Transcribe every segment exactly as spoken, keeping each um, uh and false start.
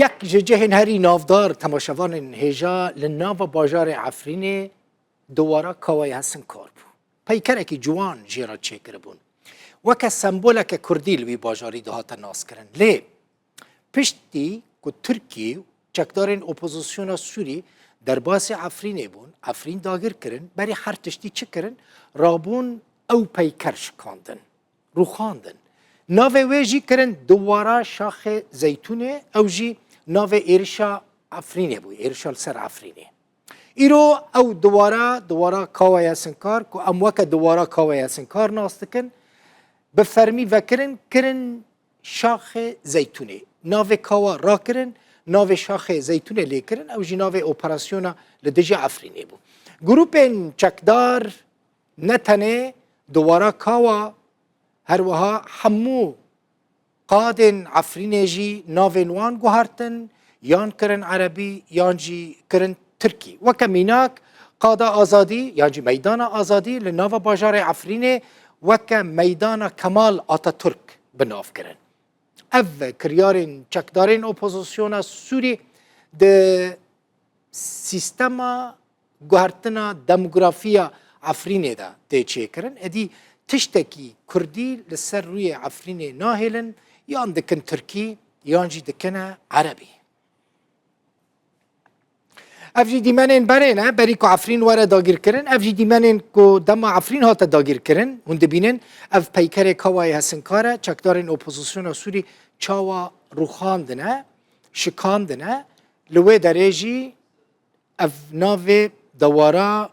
Yek ji cihên herî navdar temaşevanên hêja li nava bajarê Efrînê dewara Kawayê Hesinkar bû. Peykerekî ciwan jê re çêkiribûn. Weke semboleke kurdî li wî bajarî dihate naskirin. Lê piştî ku Tirkî û çekdarên opozisyona Sûrî derbasî Efrînê bûn, Efrîn dagir kirin, berî her tiştî çi kirin? Rabûn ew peyker şikandin, rûxandin. Navê wê jî kirin Dewara Şaxê Zeytûnê, ew jî navê êrişa Efrînê bû, êrişa li ser Efrînê. Îro ew dewara, dewara Kawayê Hesinkar, ku em weke dewara Kawayê Hesinkar nas dikin, bi fermî vekirin, kirin Şaxê Zeytûnê. Navê kawa rakirin, navê Şaxê Zeytûnê lê kirin, ew jî navê operasyona li dijî Efrînê bû. Grûpên çekdar ne tenê dewara kawa, her wiha hemû qadên Efrînê jî navên wan guhertin, yan kirin erebî, yan jî kirin tirkî. Weke mînak, Qada Azadî, yan jî Meydana Azadî li nava bajarê Efrînê weke Meydana Kemal Ataturk bi nav kirin. Ev kiryarên çekdarên opozisyona Sûrî di sîstema guhertina demografiya Efrînê de tê çêkirin. Êdî tiştekî kurdî li ser rûyê Efrînê nahêlin, yan dikin tirkî, yan jî dikine erebî. Ev jî dîmenên berê ne, berî ku Efrîn were dagirkirin. Ev jî dîmenên ku dema Efrîn hate dagirkirin. Hûn dibînin, ev peykerê Kawayê Hesinkar e, çekdarên opozisyona Sûrî çawa rûxandine, şikandine. Li wê derê jî ev navê dewara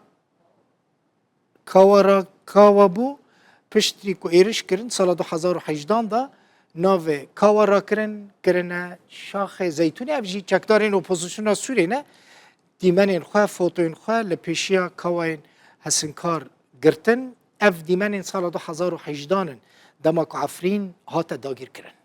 Kawa ra kawa bû, piştî ku êriş kirin, sala du hezar û hejdan de navê kawa rakirin, kirine Şaxê Zeytûnê. Ev jî çekdarên opozisyona Sûriyê ne, dîmenên xwe, fotoyên xwe li pêşiya kawayên Hesinkar girtin. Ev dîmenên sala du hezar û hejdan in, dema ku Efrîn hate dagîrkirin.